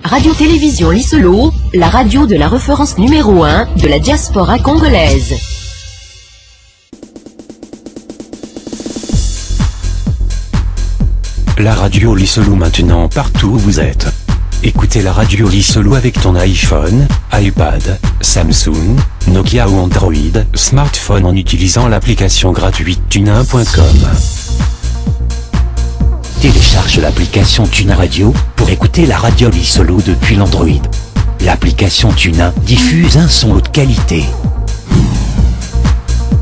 Radio-Télévision Lisolo, la radio de la référence numéro 1 de la diaspora congolaise. La radio Lisolo maintenant partout où vous êtes. Écoutez la radio Lisolo avec ton iPhone, iPad, Samsung, Nokia ou Android, smartphone en utilisant l'application gratuite tunin.com. Télécharge l'application Tunin Radio pour écouter la radio Lisolo depuis l'Android. L'application Tunin diffuse un son haute qualité.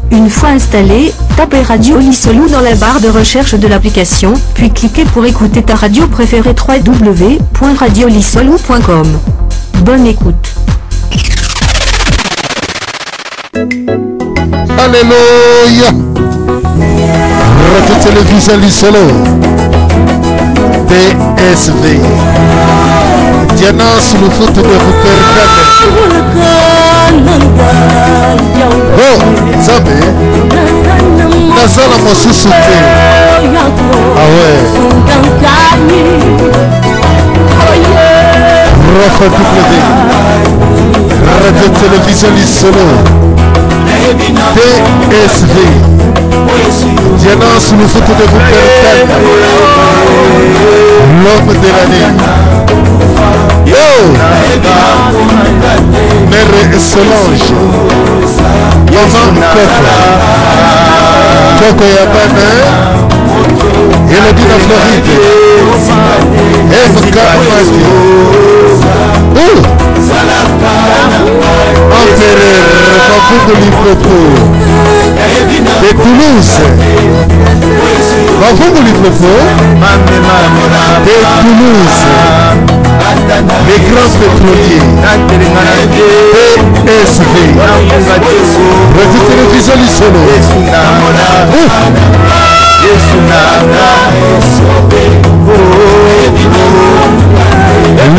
Une fois installé, tapez Radio Lissolou dans la barre de recherche de l'application, puis cliquez pour écouter ta radio préférée www.radiolissolou.com. Bonne écoute. Alléluia. Radio Télévision Lisolo. TSV. Diana sous le foot de Rupert Oh, Nzambe. Naza na mosusu te. Ah ouais. Rafa W. Radio Télévision Lisolo. TSV. Diana sous le foot de Rupert L'homme de l'année. Yo! Mère Solange. Maman Koko. Koko ya bana. Elodie na Floride. MK Mati. Oh! Empereur Mabungu Lipopo. De Toulouse. Mabungu Lipopo. De Toulouse. Les grands pétroliers. PSV. Radio Télévision Lisolo.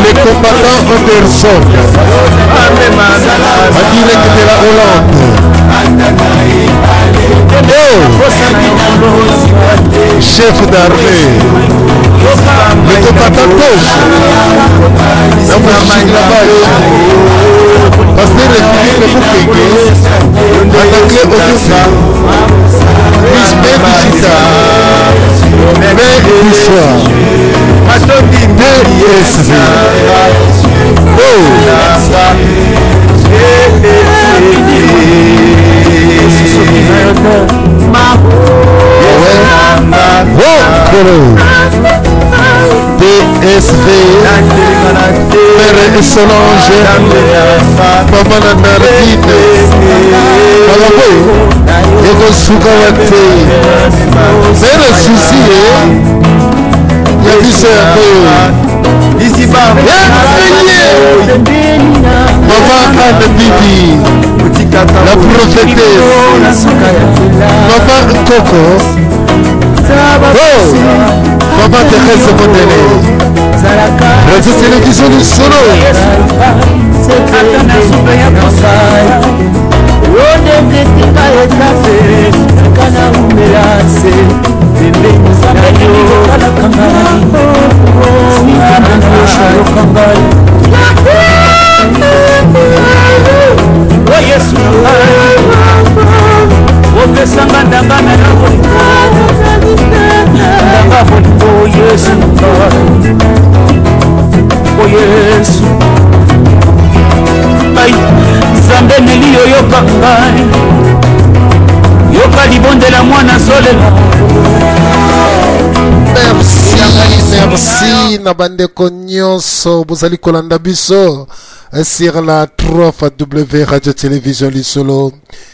Les combattants Anderson. En direct de la Hollande. Oh. Chef d'armée. Le combattant gauche. Pasteur Philippe Mukenge. Attaqué au Bisme digital. Mais du soir. DSV. Oh. Oh, DSV. Mère Solange. Mama na Nardine. Makambo ekosuka wa te. Mère Susi ya biso yango. Maman Anne Bibi, la prophétesse. Maman Coco. Oh, Maman Thérèse Mondele. Radio Télévision du Solo. O yesu na ngai opesanga ndanga na yo bolingo ndanga bolingo yesu na ngai o yesu ngai nzambe neli oyoka ngai yoka libondela mwana azolela merci merci na bandeko nyonso bozali kolanda biso sur la 3 w radio télévision lisolo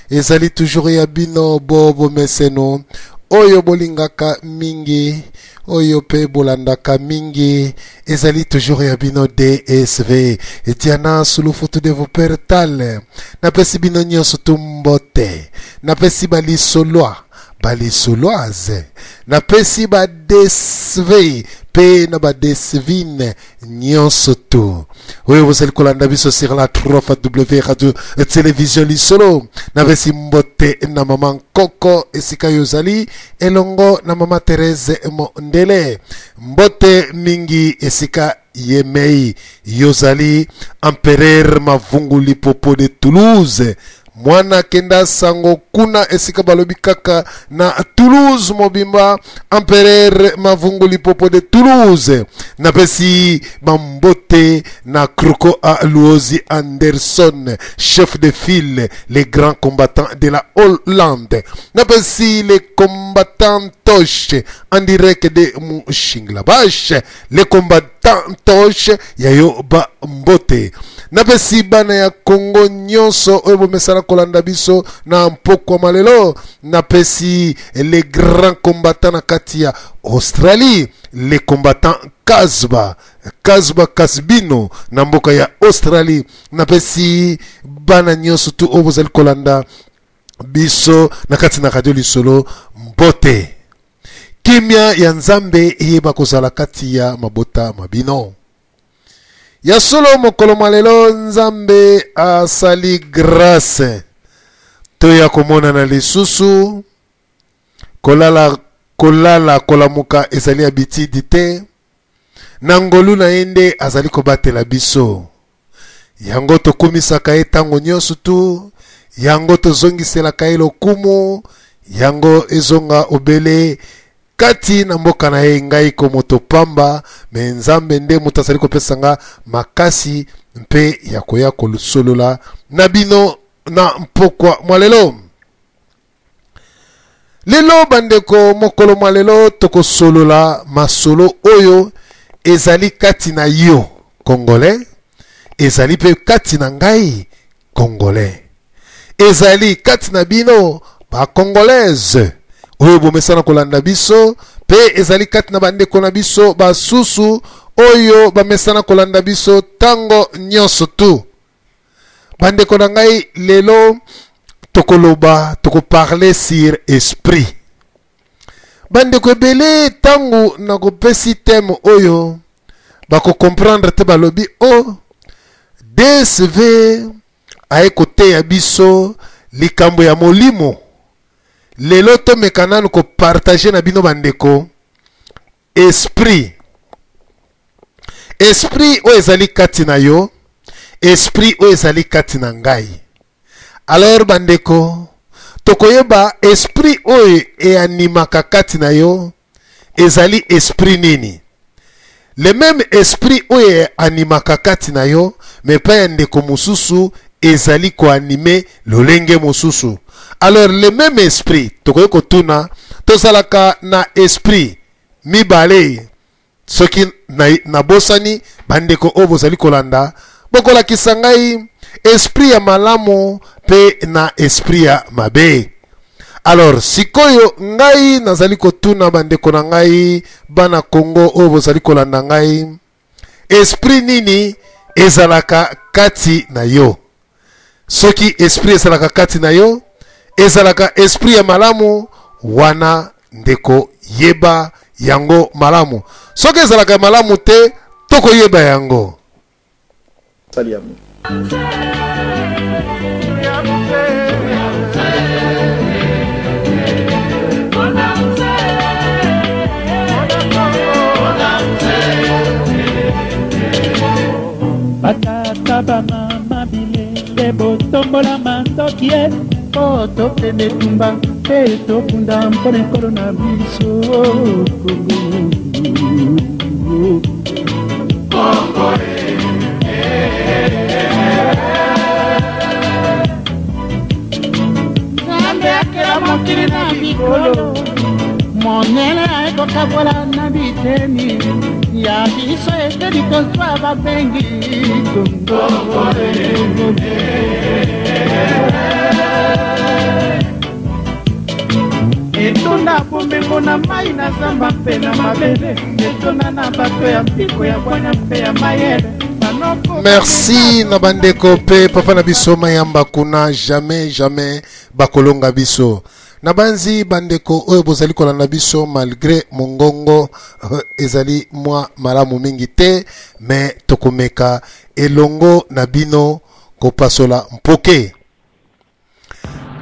ezali toujours ya bino bo bomeseno oyo bolingaka mingi oyo pe bolandaka mingi ezali toujours ya bino DSV Diana Sulufutu de Wuppertal napesi bino nyonso tu mbote napesi balisolwa balisoloise napesi ba DSV pe na ba DSVine nyonso tu oyo bozali kolanda biso sur la 3 w radio télévision lisolo napesi mbote na mama nkoko esika yo ozali elongo na mama Therese Mondele mbote mingi esika ye mei. Yozali Empereur Mavungu Lipopo de Toulouse. Mwana kenda sango kuna esika balobi kaka na Toulouse mobimba, Empereur Mavungu Lipopo de Toulouse. Napesi bambote na Croco a Luozi Anderson, chef de file, les grands combattants de la Hollande. Napesi les combattants Tosh en direct de Mshinglabach, les combattants Tosh yayo ba mbote. Napesi bana ya Congo nyonso oyo bomesana kolanda biso na mpokwa malelo. Napesi les grands combattants na kati ya Australie, les combattants Kazba, Kazba Kasbino na mboka ya Australie. Napesi bana nyonso tu oyo bozali kolanda biso na kati na radio Lisolo mbote. Kimia ya Nzambe eyeba kozala kati ya mabota mabino. Ya solo mokolo mwa lelo Nzambe asali grâce toya komonana lisusu. Kolala, kolala, kolamuka ezali habitude te. Na ngolu na ye nde azali kobatela biso. Yango tokumisaka ye tango nyonso tu, yango tozongiselaka ye lokumu, yango ezonga obele kati na mboka na ye. Ngai ko moto pamba, me Nzambe nde moto azali kopesa nga makasi mpe ya koya kosolola na bino na mpokwa mwa lelo. Lelo bandeko, mokolo mwa lelo tokosolola masolo oyo ezali kati na yo Congolais, ezali mpe kati na ngai Congolais, ezali kati na bino ba Congolaise oyo bomesana kolanda biso, mpe ezali kati na bandeko na biso basusu oyo bamesana kolanda biso tango nyonso tu. Bandeko na ngai, lelo tokoloba, tokoparle sur esprit. Bandeko ebele tango nakopesi thème oyo bakokomprendre te, balobi o DSV aye koteya biso likambo ya molimo. Lelo tomeka nanu kopartage na bino bandeko esprit. Esprit oyo ezali kati na yo, esprit oyo ezali kati na ngai. Alors bandeko, tokoyeba esprit oyo eanimaka kati na yo ezali esprit nini. Le même esprit oyo eanimaka kati na yo, mais pa ya ndeko mosusu ezali koanime lolenge mosusu. Alors le même esprit, tokoki kotuna, tozalaka na esprit mibale. Soki nabosani, bandeko oyo bozali kolanda, bokolakisa ngai esprit ya malamu pe na esprit ya mabe. Alors sikoyo ngai nazali kotuna bandeko na ngai bana Congo oyo bozali kolanda ngai, esprit nini ezalaka kati na yo? Soki esprit ezalaka kati na yo, ezalaka esprit ya malamu, wana ndeko yeba yango malamu. Soki ezalaka malamu te, tokoyeba yango. Sali yango. Batata bamama bilenge botombola mandoki ye mpo tokende etumba mpe tokunda mpo na ekolo na biso Kongo. Nzambe akela mokili na bikolo monene ayekokabola na biteni ya biso eteni kozwa babengi Kongo. Etonda bomengo na mai na zamba mpe na mabele, etonda na bato ya mpiko ya bwanya mpe ya mayele. Merci na bandeko pe papa na biso Mayamba kuna, jamais jamais bakolonga biso. Na banzi bandeko oyo bozali kolanda biso malgré mongongo ezali mwa malamu mingi te, mais tokomeka elongo na bino kopasola mpoke.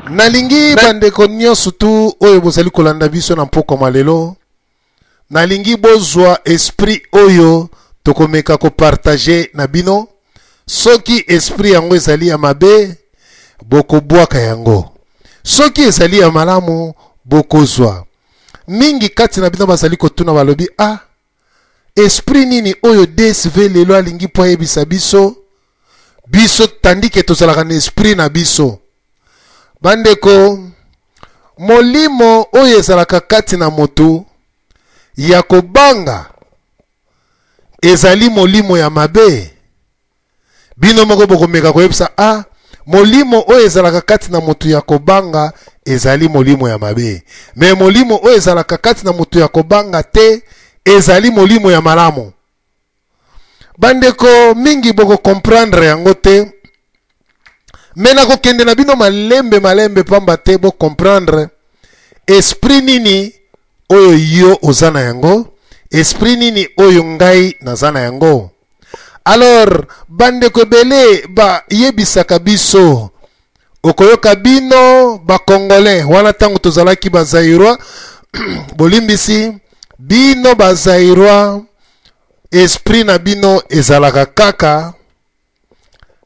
Nalingi bandeko nyonso tu oyo bozali kolanda biso na mpokwa mwa lelo, nalingi bozwa esprit oyo Tokomeka kopartage na bino. Soki esprit yango ezali ya mabe, bokobwaka yango. Soki ezali ya malamu, bokozwa. Mingi kati na bino bazali kotuna, balobi, ah, esprit nini oyo DSV lelo alingi mpo ayebisa biso? Biso tandike tozalaka na esprit na biso. Bandeko, molimo oyo ezalaka kati na motu ya kobanga ezali molimo ya mabe. Bino moko bokomeka koyebisa, ah, molimo oyo ezalaka kati na motu ya kobanga ezali molimo ya mabe, me molimo oyo ezalaka kati na motu ya kobanga te ezali molimo ya malamu. Bandeko mingi bokokomprendre yango te, me nakokende na bino malembe malembe, pamba te bokomprendre esprit nini oyo yo oza na yango, esprit nini oyo ngai naza na yango. Alors bandeko ebele bayebisaka biso, okoyoka bino bakongolais wana ntango tozalaki bazaïrois, bolimbisi bino bazaïrois, esprit na bino ezalaka kaka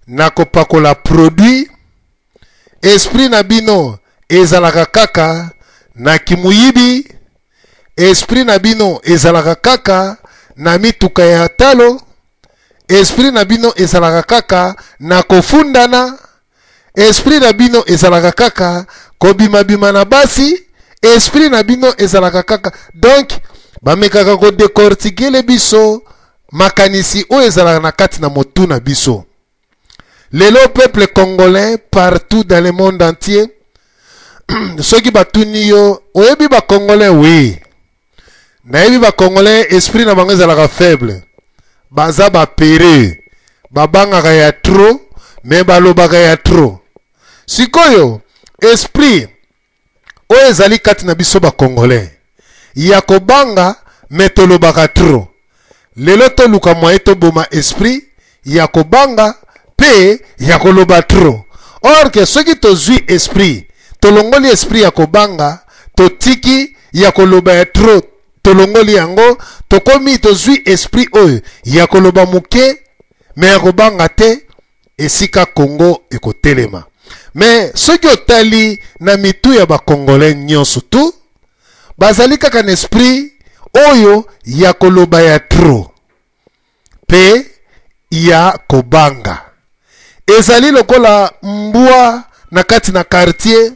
na kopakola produit, esprit na bino ezalaka kaka na kimuyibi, esprit na bino ezalaka kaka na mituka ya talo, esprit na bino ezalaka kaka na kofundana, esprit na bino ezalaka kaka kobimabima na basi, esprit na bino ezalaka kaka. Donc bamekaka kodekortikele biso makanisi oyo ezalaka na kati na motu na biso. Lelo peuple congolais partout dans le monde entier, soki batuni yo, oyebi ba congolais? Oui, nayebi ba congolais, esprit na bango ezalaka faible, baza ba pere, babangaka ya trop, me balobaka ya trop. Sikoyo esprit oyo ezali kati na biso ba congolais ya kobanga, me tolobaka trop. Lelo toluka moyen toboma esprit ya kobanga pe ya koloba trop. Or ke soki tozwi esprit, tolongoli esprit ya kobanga, totiki ya koloba ya trop, tolongoli yango, tokomi tozwi esprit oyo ya koloba moke me ya kobanga te, esika Congo ekotelema. Me soki otali na mitu ya bakongolais nyonso tu, bazali kaka na esprit oyo ya koloba ya trop pe ya kobanga. Ezali lokola mbwa na kati na quartier,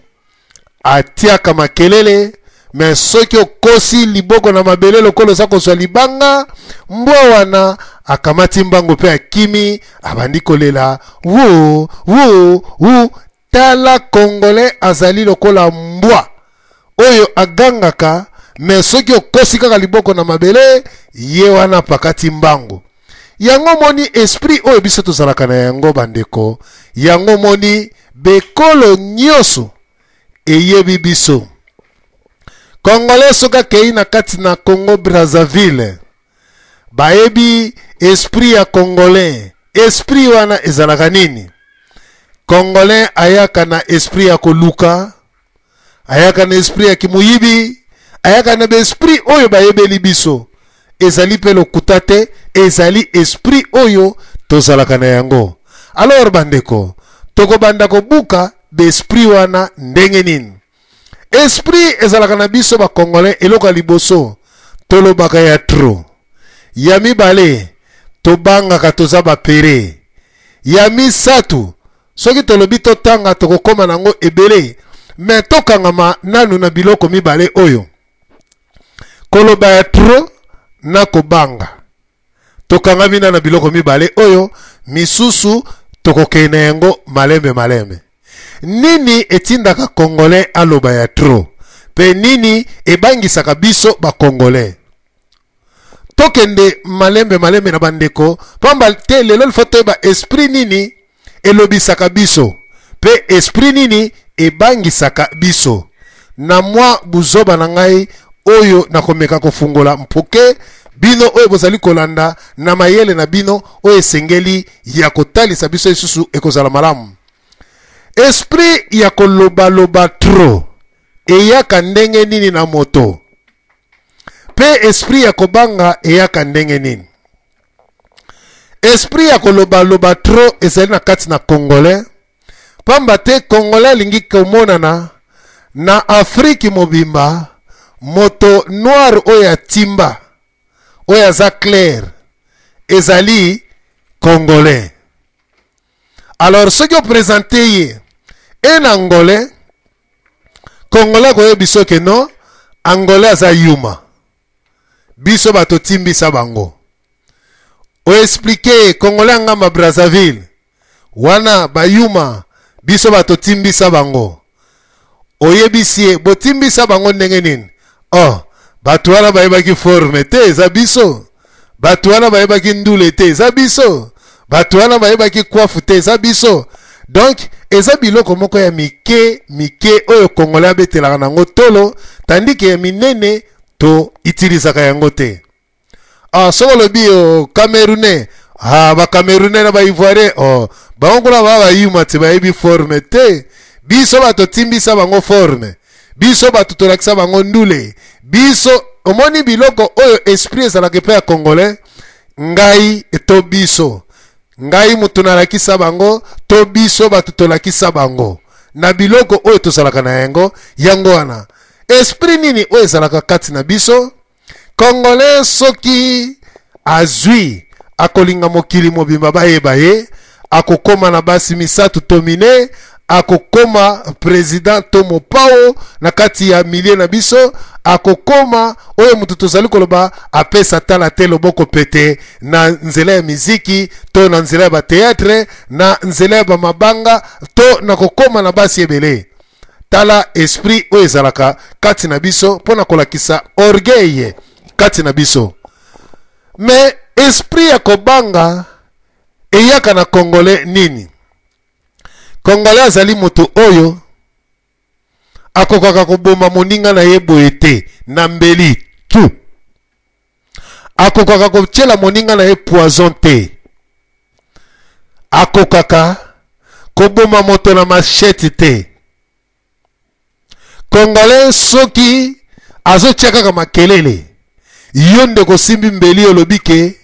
atiaka makelele, me soki okosi liboko na mabele lokola oza kozwa libanga, mbwa wana akamati mbango pe akimi, abandi kolela wu wu wu. Tala congolais azali lokola mbwa oyo agangaka, me soki okosi kaka liboko na mabele, ye wana apakati mbango. Yango moni esprit oyo biso tozalaka na yango bandeko, yango moni bekolo nyonso eyebi biso. Congolais soki akei na kati na Congo Brazzaville, bayebi esprit ya congolais. Esprit wana ezalaka nini? Congolais ayaka na esprit ya koluka, ayaka na esprit ya kimuyibi, ayaka na baesprit oyo bayebeli biso. Ezali pe lokuta te, ezali esprit oyo tozalaka na yango. Alors bandeko, tokobanda kobuka baesprit wana ndenge nini? Esprit ezalaka na biso ba congolais, eloko ya liboso tolobaka ya trop, ya mibale tobangaka, toza ba pere, ya misato soki tolobi totanga tokokoma nango ebele, me tokangama nanu na biloko mibale oyo, koloba ya trop na kobanga. Tokangami na biloko mibale oyo, misusu tokokende na yango malembe malembe. Nini etindaka congolais aloba ya trop pe nini ebangisaka biso ba congolais? Tokende malembe malembe na bandeko, pamba te lelo il faut toyeba esprit nini elobisaka biso pe esprit nini ebangisaka biso. Na mwa buzoba na ngai oyo nakomeka kofungola mpoke bino oyo bozali kolanda na mayele na bino oyo esengeli ya kotalisa biso lisusu ekozala malamu. Esprit ya kolobaloba trop eyaka ndenge nini na moto? Pe esprit ya kobanga eyaka ndenge nini? Esprit ya kolobaloba trop ezali na kati na Congolais, pamba te Congolais alingi komonana na Afriki mobimba moto noir oyo atimba, oyo aza clair, ezali Congolais. Alors soki opresente ye un Angolais, Congolais akoyebi biso ke non, Angolais aza yuma, biso bato timbisa bango. Oexplike Congolais angamba Brazzaville wana bayuma, biso bato timbisa bango. Oyebisi ye botimbisa bango ndenge nini? Oh, bato wana bayebaki forme te, eza biso. Bato wana bayebaki ndule te, eza biso. Bato wana bayebaki coiffe te, eza biso. Donc eza biloko moko ya mike mike oyo Congolais abetelaka nango tolo, tandis que ya minene to utilisaka yango te. Ah, soki olobi oh, Camerounais, ah, ba Camerounais na ba Ivoirien, oh, bango kuna ba bayuma te, bayebi forme te. Biso bato timbisa bango forme, biso bato tolakisa bango ndule, biso omoni biloko oyo esprit ezalaka epai ya Congolais. Ngai to biso, ngai moto nalakisa bango to biso bato tolakisa bango na biloko oyo tozalaka na yango. Yango wana esprit nini oyo ezalaka kati na biso Congolais? Soki azwi, akolinga mokili mobimba bayeba ye, akokoma na basi misato to mine, akokoma president to mopao na kati ya milieu na biso, akokoma oyo moto tozali koloba apesa tala te loboko pete na nzela ya miziki to na nzela ya bateatre, na nzela ya bamabanga to na kokoma na basi ebele. Tala esprit oyo ezalaka kati na biso mpo na kolakisa orgueil kati na biso. Mais esprit ya kobanga eyaka na Congolais nini? Congolais azali moto oyo akokaka koboma moninga na ye boye te na mbeli tu, akokaka kotiela moninga na ye poison te, akokaka koboma moto na machette te. Congolais soki azotia kaka makelele, yo ndeko osimbi mbeli, olobi ke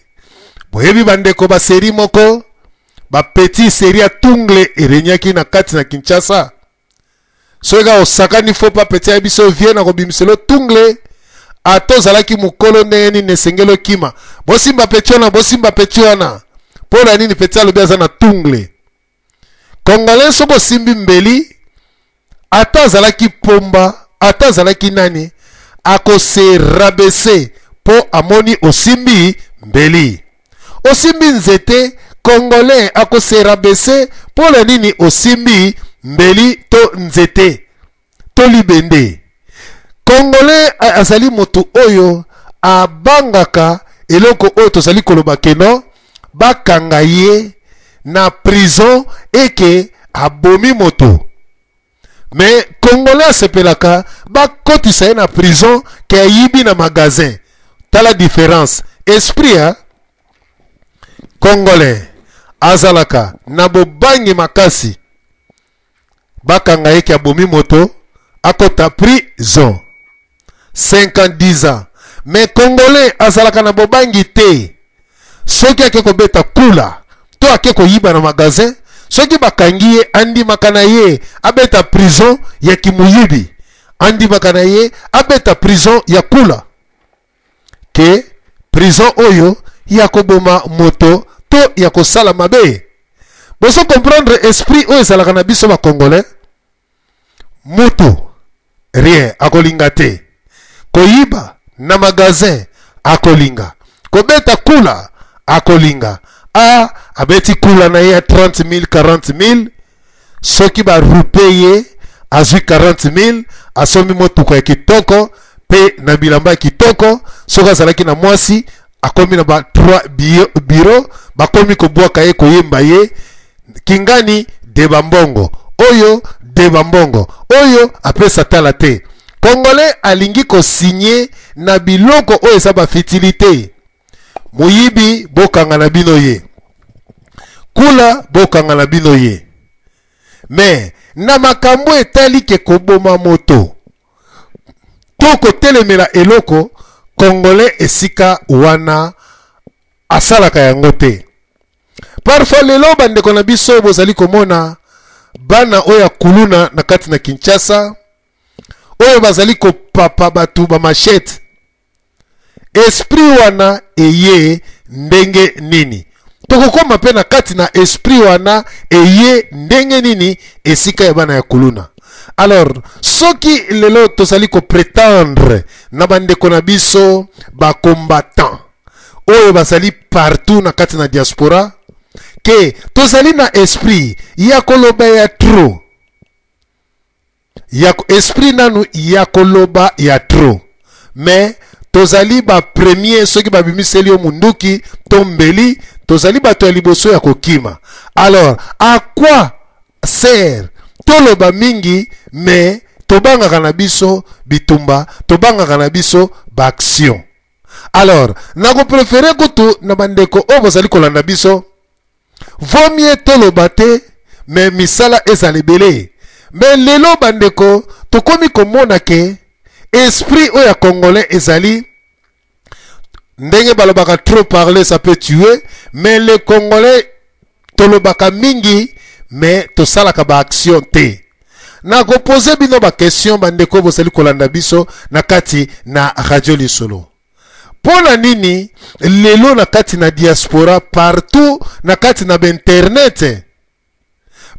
boyebi bandeko ba série moko, ba petit série ya tungle eregnaki na kati na Kinshasa. Soki kaka osakani faux pas, petit ayebi so vie na kobimiselo tungle, ata ozalaki mokolo ndenge nini, esengeli okima. Bosimba petit wana, bosimba petit wana. Mpo na nini? Petit alobi aza na tungle. Congolais soki osimbi mbeli, ata azalaki pomba, ata azalaki nani, akose rabaisser mpo amoni osimbi mbeli. Osimbi nzete, Congolais akose rabaisser mpo na nini osimbi mbeli to nzete to libende. Congolais azali moto oyo abangaka eloko oyo tozali koloba keno bakanga ye na prison eke abomi moto. Mais Congolais asepelaka bakotisa ye na prison ke ayibi na magasin. Tala différence esprit ya Congolais azalaka na bobangi makasi bakanga ye ke abomi moto, akota prison 50 ans. Mais Congolais azalaka na bobangi te soki ake kobeta kula to ake koyiba na magasin. Soki bakangi ye, andimaka na ye abeta prison ya kimuyibi, andimaka na ye abeta prison ya kula ke prison oyo ya koboma moto to ya kosala mabe. Bozo comprendre esprit oyo ezalaka na biso ba Congolais? Mutu rien akolinga te koyiba na magasin, akolinga kobeta kula, akolinga a abeti kula na ye ya 30 000, 40 000. Soki barupe ye, azwi 40 000, asombi motuka ya kitoko mpe na bilamba ya kitoko. Soki azalaki na mwasi, akomi na ba 3 bureau, bakomi kobwaka ye, koyemba ye kingani de bambongo oyo, de bambongo oyo apesa tala te. Congolais alingi kosinye na biloko oyo eza bafitilité. Moyibi, bokanga na bino ye. Kula, bokanga na bino ye. Mais na makambo etali ke koboma moto to kotelemela eloko, Congolais esika wana asalaka yango te. Parfois lelo bandeko na biso bozali komona bana oyo ya kuluna na kati na Kinshasa oyo bazali kopapa bato ba machete, esprit wana eye ndenge nini? Tokokoma mpe na kati na esprit wana eye ndenge nini esika ya bana ya kuluna. Alors soki lelo tozali kopretendre na bandeko na biso bacombattant oyo bazali partout na kati na diaspora ke tozali na esprit ya koloba ya trop, ya esprit nanu ya koloba ya trop, mais tozali ba premier soki babimiseli yo munduki to mbeli, tozali bato ya liboso ya kokima. Alors à quoi sert toloba mingi, mais tobangaka na biso bitumba, tobangaka na biso ba action? Alors nakoprefere kutu na bandeko oyo bozali kolanda biso, vaut mieux toloba te, mais misala ezala ebele. Mais lelo bandeko tokomi komona ke esprit oyo ya congolais ezali ndenge balobaka, trop parler ça peut tuer, mais les Congolais tolobaka mingi mais tosalaka ba action te. Nakopose bino ba question, bandeko bozali kolanda biso na kati na Radio Lisolo: mpo na nini lelo na kati na diaspora, partout na kati na bainternet,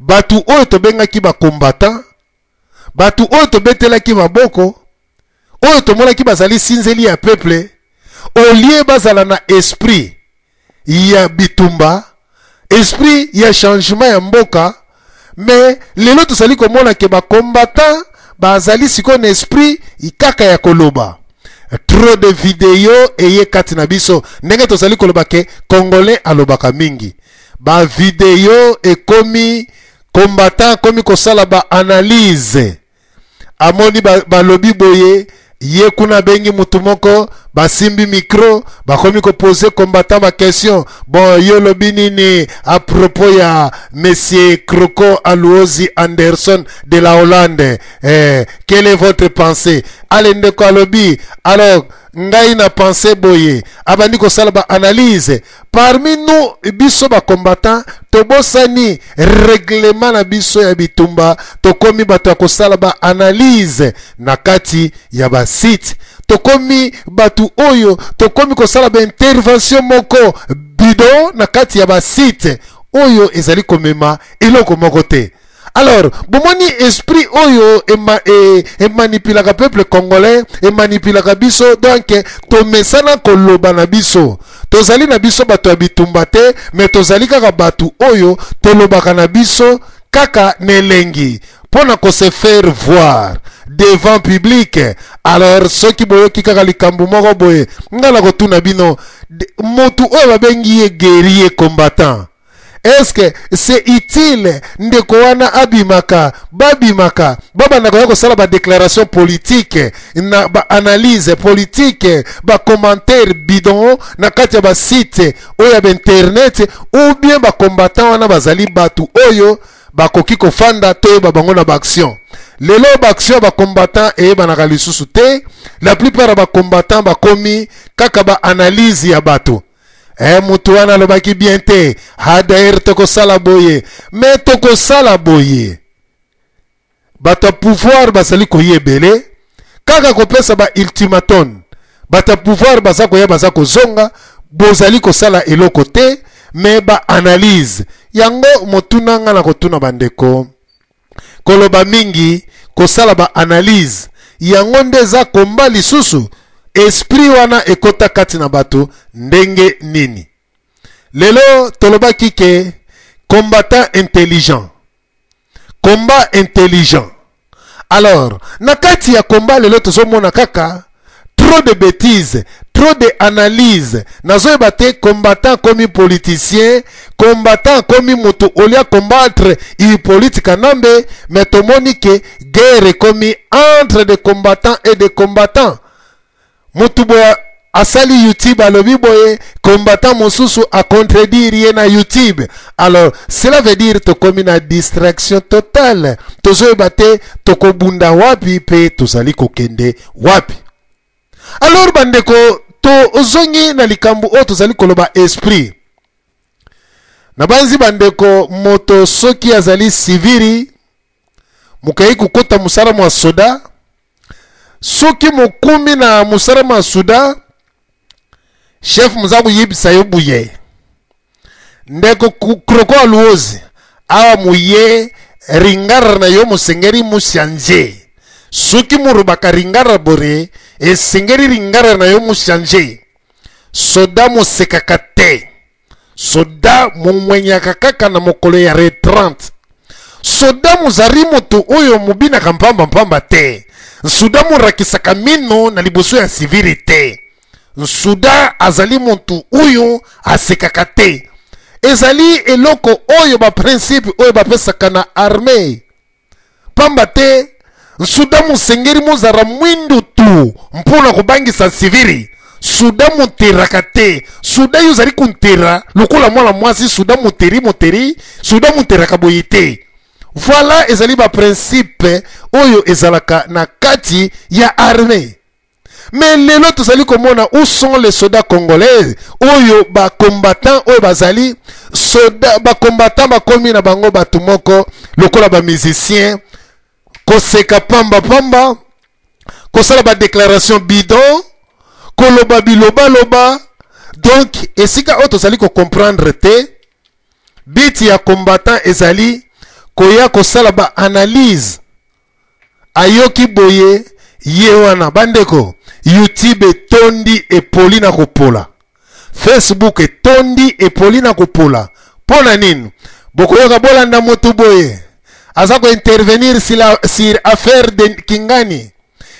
bato oyo tobengaki bacombattant, bato oyo tobetelaki maboko, oyo tomonaki bazali sinzeli ya peuple, au lieu bazala na esprit ya bitumba, esprit ya changement ya mboka, mais lelo tozali komona ke bacombattant bazali sikoyo na esprit kaka ya koloba? Trop de video eye kati na biso, ndenge tozali koloba ke Congolais alobaka mingi, bavideo ekomi, combattant akomi kosala baanalyse, amoni balobi boye, ye kuna abengi mutu moko, basimbi micro, bakomi kopose combattant baquestion: bon, yo lobi nini à propos ya monsieur Croco Aluozi Anderson de la Hollande? Quelle est votre pensée? Ale, ndeko alobi: alors ngai na pense boye. Abandi kosala baanalyse. Parmi nous, biso bacombattant, tobosani règlement na biso ya bitumba. Tokomi bato ya kosala baanalyse na kati ya basite, tokomi bato oyo tokomi kosala baintervention moko bidon na kati ya basite oyo ezali komema eloko moko te. Alors bomoni esprit oyo emanipulaka peuple congolais, emanipulaka biso. Donc tomesana koloba na biso, tozali na biso bato ya bitumba te, mais tozali kaka bato oyo tolobaka na biso kaka na elengi mpo na kose faire voir devant public. Alors soki boyoki kaka likambo moko boye, nga na kotuna bino: motu oyo babengi ye guerrier combattant, est-ce que c'est utile ndeko wana abimaka, babimaka, babanda koya kosala badéclaration politique na baanalyse politique, bacommentaire bidon na kati ya basite oyo ya bainternet? Ou bien bacombattant wana bazali bato oyo bakoki kofanda, toyeba bango na baaction? Lelo baaction ya bacombattant eyebanaka lisusu te. La plupart ya bacombattant bakomi kaka baanalyse ya bato. Mutu wana alobaki bien te, ha d'ailleurs tokosala boye, mais tokosala boye. Bato ya pouvoir bazali koya ebele, kaka kopesa ba ultimatum. Bato ya pouvoir baza koya, baza kozonga, bozali kosala eloko te, mais baanalyse yango. Motuna nga na kotuna bandeko: koloba mingi, kosala baanalyse, yango nde eza komba lisusu? Esprit wana ekota kati na bato ndenge nini? Lelo tolobaki ke combattant intelligent, combat intelligent. Alors na kati ya combat lelo tozomona kaka trop de bêtises, trop de analyse. Nazoyeba te, combattant komi politicien, combattant komi moto olia combattre Hippolyte Kanambe, mais tomoni ke guerre ekomi entre des combattants et des combattants. Motu boye asali YouTube, alobi boye, combattant mosusu acontredire ye na YouTube. Alors cela veut dire tokomi na distraction totale, tozoyeba te tokobunda wapi mpe tozali kokende wapi. Alors bandeko, tozongi na likambo oyo tozali koloba, esprit. Nabanzi bandeko, moto soki azali siviri mokei kokota mosala mwa soda, soki mokumi na mosala mwa soda, chef moza koyebisa yo buye, ndeko Kroko Aluozi, awa muye ringara na yo mosengeri mushange. Soki morobaka ringara bore, esengeri ringara na yo mushange. Soda mosekaka te, soda momwenyaka kaka na mokolo ya retrante. Soda mozali moto oyo mobinaka mpamba mpamba te. Nsuda morakisaka mino na liboso ya sivili te. Nsuda azali moto oyo asekaka te. Ezali eloko oyo baprincipe oyo bapesaka na armee. Pamba te nsuda mosengeli mozala mwindu tu mpo na kobangisa sivili. Suda moteraka te. Suda yo ozali kontera lokola mwana mwasi, suda moteri moteri, suda moteraka boye te. Voilà, ezali ba principe oyo ezalaka na kati ya armee. Mais lelo tozali komona où sont les soldats congolais oyo ba combattants oyo bazali soda, ba combattants bakomi na bango bato moko lokola ba musiciens, koseka pamba pamba, kosala ba déclaration bidon, koloba bilobaloba. Donc esika oyo tozali ko comprendre te, but ya combattant ezali koya kosala ba analyse. Ayoki boye ye wana bandeko, YouTube etondi epoli na kopola, Facebook etondi epoli na kopola. Mpo na nini? Bokoyoka bolanda motu boye aza kointervenir sur affaire de Kingani.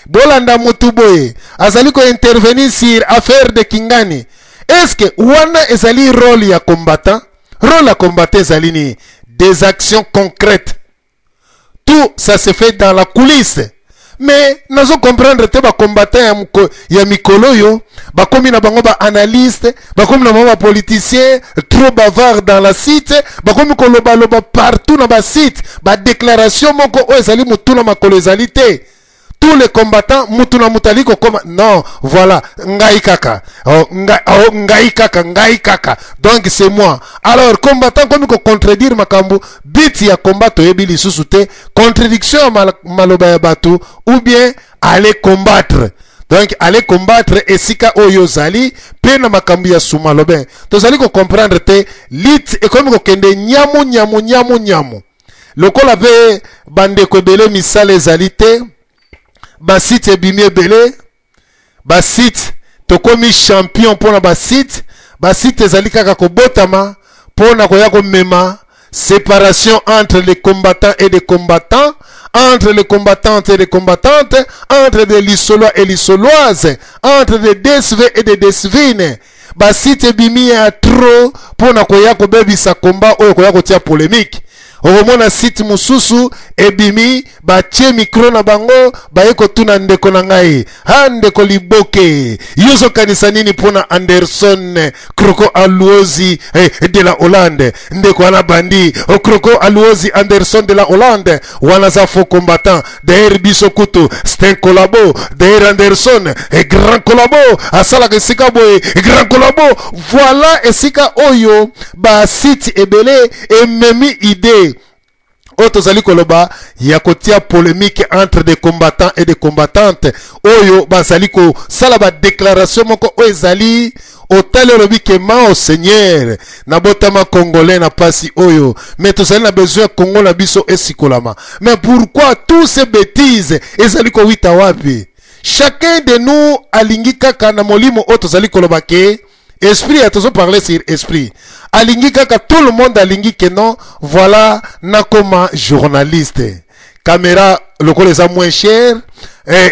Bolanda motu boye azali kointervenir sur affaire de Kingani. Est-ce que wana ezali rôle ya combattant? Rôle ya combattant ezali nini? Des actions concrètes. Tout ça se fait dans la coulisse. Mais nazo comprendre te ba combattants ya mikolo oyo bakomi na bango ba analyste, bakomi na bango ba politicien trop bavard dans la site, bakomi kolobaloba partout na ba site, ba déclaration moko oyo ezali mutu na makolo ezali te. Tous les combattants mutu na mutu ali kokoma non, voilà, ngai kaka, oh, ngai, oh, ngai kaka, ngai kaka, donc c'est moi. Alors combattant komi ko contredire makambo, but ya combat toyebi lisusu te, contradiction ya maloba ya bato, ou bien aller combattre. Donc aller combattre esika oyo ozali pe na makambo ya suma lobe. Tozali ko comprendre te, lit ekomi kokende nyamu nyamu nyamu nyamu. Lokola pe bandeko ebele misala ezali te, ba site ebimi ebele, ba site tokomi champion mpona ba site, ba site ezali kaka kobotama mpona koya komema séparation entre les combattants et les combattants, entre les combattantes et les combattantes, entre des Lissolois et Lissoloises, entre des DSV et des DSVines. Ba site ebimi ya trop mpona koya kobebisa combat oyo koya kotia polémique. Okomona site mosusu ebimi, batie micro na bango, baye kotuna ndeko na ngai, ha ndeko Liboke, yo ozokanisa nini mpona Anderson Croco Aluozi, de la Hollande? Ndeko wana bandi, o Croco Aluozi Anderson de la Hollande wana aza faux combattant. D'ailleurs biso kutu c'est un collabo. D'ailleurs Anderson est grand collabo, asalaka esika boye, grand collabo. Voilà esika oyo ba site ebele ememi idée oyo tozali koloba ya kotia polémique entre des combattants et des combattantes, oyo bazali kosala ba déclaration moko oyo ezali otali olobi ke mao Seigneur, nabotama congolais na pasi oyo, mais tozali na besoin ya Congo na biso esikolama. Mais pourquoi tous ces bêtises ezali kowita wapi? Chacun de nous alingi kaka na molimo oyo tozali koloba ke esprit ya tozo parler sur esprit, alingi kaka tout le monde alingi ke non, voilà, nakoma journaliste, caméra lokola eza moins cher,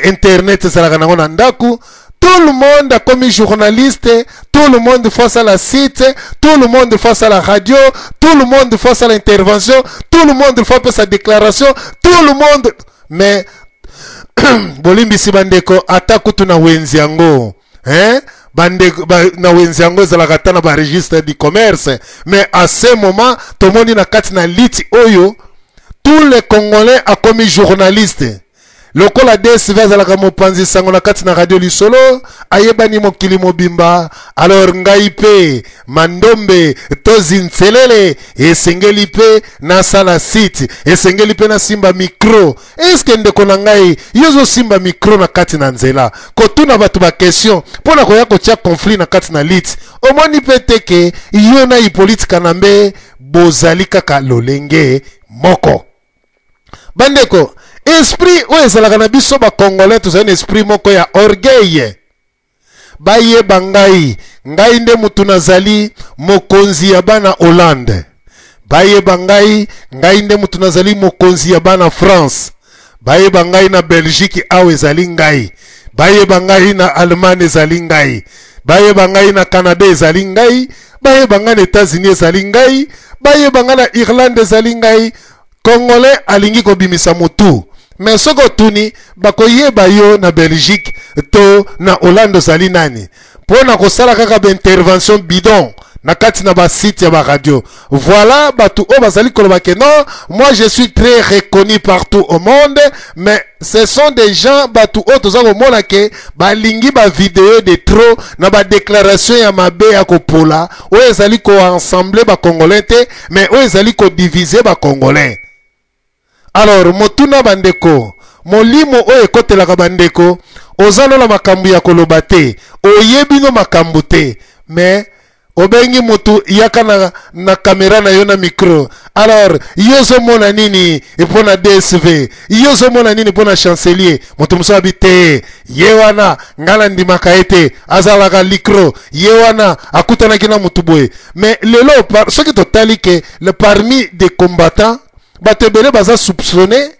internet ezalaka nango na ndako, tout le monde a commis journaliste, tout le monde face à la site, tout le monde face à la radio, tout le monde face à l'intervention, tout le monde face à sa déclaration, tout le monde. Mais bolimbisi bandeko, ata kutu na wenzi yango, hein? Bandeko, ba, na wenzi yango ezalaka ata na ba registre du commerce, mais à ce moment tomoni na kati na liti oyo tous les Congolais a commis journaliste. Lokola DSV azalaka mopanzi sango na kati na radio Lisolo, ayebani mokili mobimba. Alors ngai pe Mandombe tozi nselele, esengeli pe nasala site, esengeli pe nasimba micro. Eske ndeko na ngai, yo ozosimba micro na kati na nzela kotuna bato ba question mpo na koya kotia conflit na kati na lit? Omoni pe te ke yo na Hippolyte Kanambe bozali kaka lolenge moko? Bandeko, esprit oyo ezalaka na biso ba Congolais, tozali na esprit moko ya orgueil. Bayeba ngai, ngai nde mutu nazali mokonzi ya bana Hollande. Bayeba ngai, ngai nde mutu nazali mokonzi ya bana France. Bayeba ngai na Belgique awa ezali ngai. Bayeba ngai na Allemagne ezali ngai. Bayeba ngai na Canada ezali ngai. Bayeba ngai na États-Unis ezali ngai. Bayeba ngai na Irlande ezali ngai. Congolais alingi kobimisa mutu, mais soki otuni bakoyeba yo na Belgique to na Hollande ozali nani? Mpo na kosala kaka ba intervention bidon na kati na ba site ya ba radio. Voilà batu oyo bazali koloba ke non, moi je suis très reconnu partout au monde, mais ce sont des gens batu oyo toza komona ke balingi ba video de trop na ba déclaration ya mabe ya kopola oyo ezali ko ensembler ba Congolais te, mais oyo ezali ko diviser ba Congolais. Alors motuna bandeko, molimo oyo ekotelaka bandeko, oza lola makambo ya koloba te, oyebi no makambo te, mais obengi mutu yaka na kamera na yo na micro. Alors yo ozomona nini mpo na DSV? Yo ozomona nini mpo na chancelier? Moto mosusu abi te, ye wana ngai nandimaka ye te, azalaka licro, ye wana akutanaki na mutu boye. Mais lelo soki totali ke le parmi des combattants bato ebele baza soupçonné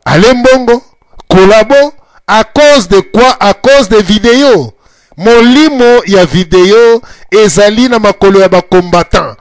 Ale Mbongo collabo à cause de quoi? À cause de vidéo. Molimo ya video ezali na makolo ya ba combattants.